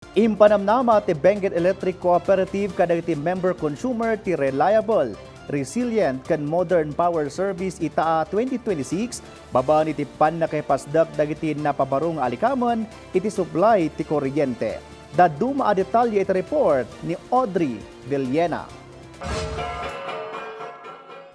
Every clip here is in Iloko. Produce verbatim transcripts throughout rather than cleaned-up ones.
Impanamnama ti Benguet Electric Cooperative kadagiti member consumer ti reliable, resilient, ken modern power service ita a twenty twenty-six, babaen iti pannakipasdek dagiti napabaro nga alikamen iti supply ti kuryente. Dadduma a detalye iti report ni Audrey Villena.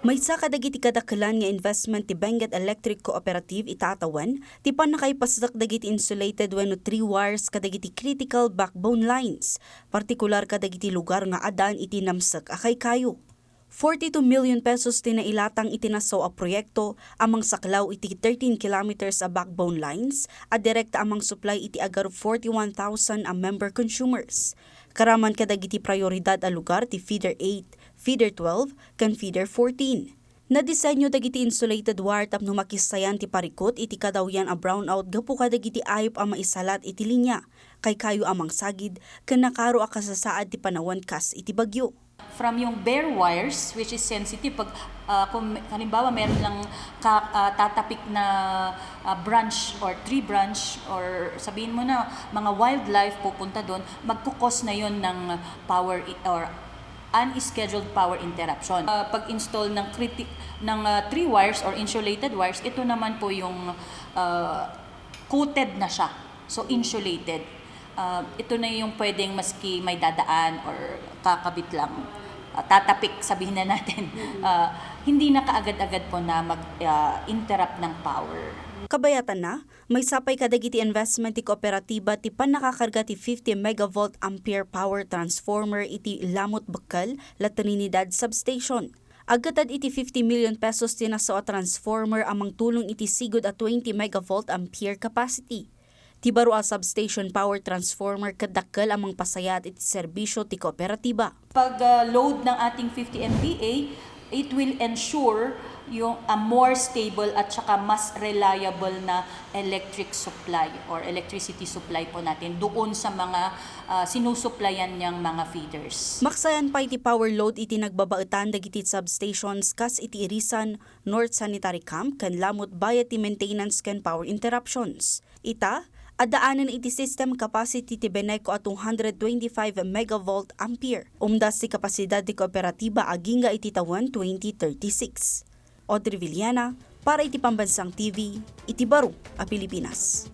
Maysa kadagiti kadakelan nga investment ti Benguet Electric Cooperative ita a tawen ti pannakaipasdek dagiti insulated wenno three wires kadagiti critical backbone lines, partikular kadagiti lugar nga addaan iti namsek a kaykayo. Forty-two million pesos ti nailatang iti nasao a proyekto a mangsaklaw iti thirteen kilometers a backbone lines a direkta a mangsuplay iti agarup forty-one thousand a member consumers. Karaman kadagiti prioridad a lugar ti Feeder eight, Feeder twelve, ken Feeder fourteen. Nadisenyo dagiti insulated wire tapno makisayan ti parikut iti kadawyan a brownout gapu kadagiti ayup a maisalat iti linia, kaykayo a mangsagid, ken nakaro a kasasaad ti panawen kas iti bagyo. From yung bare wires, which is sensitive, pag, ah, kung halimbawa meron lang ka, ah, tatapik na, ah, branch or tree branch or sabihin mo na mga wildlife pupunta doon, magkukos na yon ng power i- or unscheduled power interruption. Ah, pag-install ng criti- ng, ah, tree wires or insulated wires, ito naman po yung, ah, coated na siya. So, insulated. Ah, ito na yung pwedeng maski may dadaan or kakabit lang, ah, tatapik, sabihin na natin. Ah, hindi na kaagad-agad po na mag, ah, interrupt ng power. Kabayatan na, maysa pay kadagiti investment ti kooperatiba ti pannakakarga ti fifty megavolt ampere power transformer iti Lamut Bekkel, La Trinidad Substation. Aggated iti fifty million pesos ti nasao a transformer a mangtulong iti sigud a twenty megavolt ampere capacity. Ti baro a substation power transformer ket dakkel a mangpasayaat iti serbisyo ti kooperatiba. Pag, ah, load ng ating fifty M V A, it will ensure yung a more stable at saka mas reliable na electric supply or electricity supply po natin doon sa mga, ah, sinusuplayan niyang mga feeders. Maksayan pay ti power load iti nagbabaetan dagiti substations kas iti Irisan, North Sanitary Camp, ken Lamut bayat ti maintenance ken power interruptions. Ita, addaanen iti system capacity ti Beneco a two hundred twenty-five megavolt ampere. Umdas ti kapasidad ti kooperatiba agingga iti tawen twenty thirty-six. Audrey Villena, para iti Pambansang T V, iti Baro a Pilipinas.